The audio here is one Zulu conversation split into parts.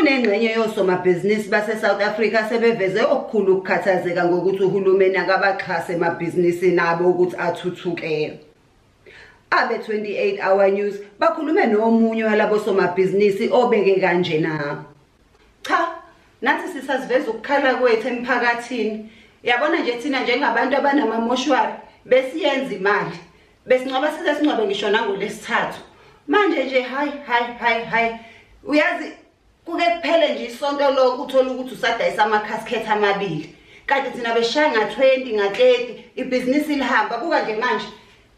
Kunengxenye yosomabhizinisi base-South Africa sebeveze okukhulu ukukhathazeka ngokuthi uhulumeni akabaxhase emabhizinisini abo ukuthi athuthuke. Abe-28 Hour News bakhulume nomunye walabo somabhizinisi obeke kanjena. Cha, nathi sisaziveza ukukhala kwethu emphakathini. Yabona nje thina njengabantu abanamamoshwari besiyenza imali. Besingcwaba size singcwabe ngisho nangolesithathu. Manje nje hayi hayi hayi hayi uyazi kuke kuphele nje isonto lonke uthole ukuthi usadayisa ama-casket amabili. Kanti thina beshaya nga-20 nga-30 ibhizinisi lihamba buka nje manje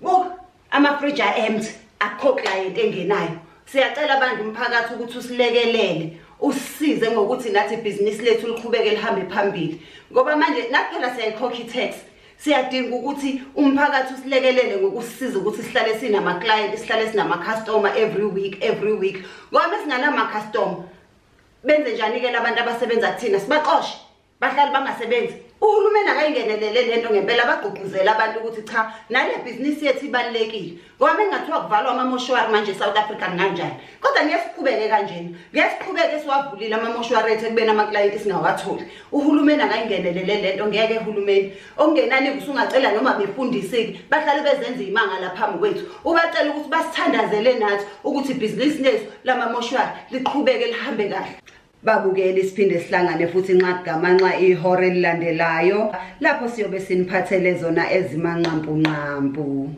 buka amafriji a-empty akukho client engenayo. Siyacela abantu umphakathi ukuthi usilekelele usisize ngokuthi nathi ibhizinisi lethu liqhubeke lihambe phambili ngoba manje nathi phela siyayikhokha i-tax. Siyadinga ukuthi umphakathi usilekelele ngokusisiza ukuthi sihlale sinama-client, sihlale sinama-customer every week, every week. Ngoba uma singanama-customer benze njani-ke labantu abasebenza kuthina sibaxoshe bahlale bangasebenzi. Uhulumeni akayingenelele lento ngempela bagqugquzele abantu ukuthi cha nale bhizinisi yethu ibalulekile. Ngoba mengathiwa kuvalwa amamoshwari manje eSouth Africa kunganjani? Kodwa ngeke siqhubeke kanjena. Ngeke siqhubeke siwavulile amamoshwari ethu ekubeni amaklayenti singawatholi. Uhulumeni akayingenelele lento ngeke uhulumeni. Okungenani usungacela noma befundisi-ke bahlale bezenza imanga la phambi kwethu. Ubacela ukuthi basithandazele nathi ukuthi ibhizinisi lethu lamamoshwari liqhubeke lihambe kahle. Babukeli siphinde sihlangane futhi nxa gamanxa ihora elilandelayo lapho siyobe siniphathele zona ezimanqampunqampu.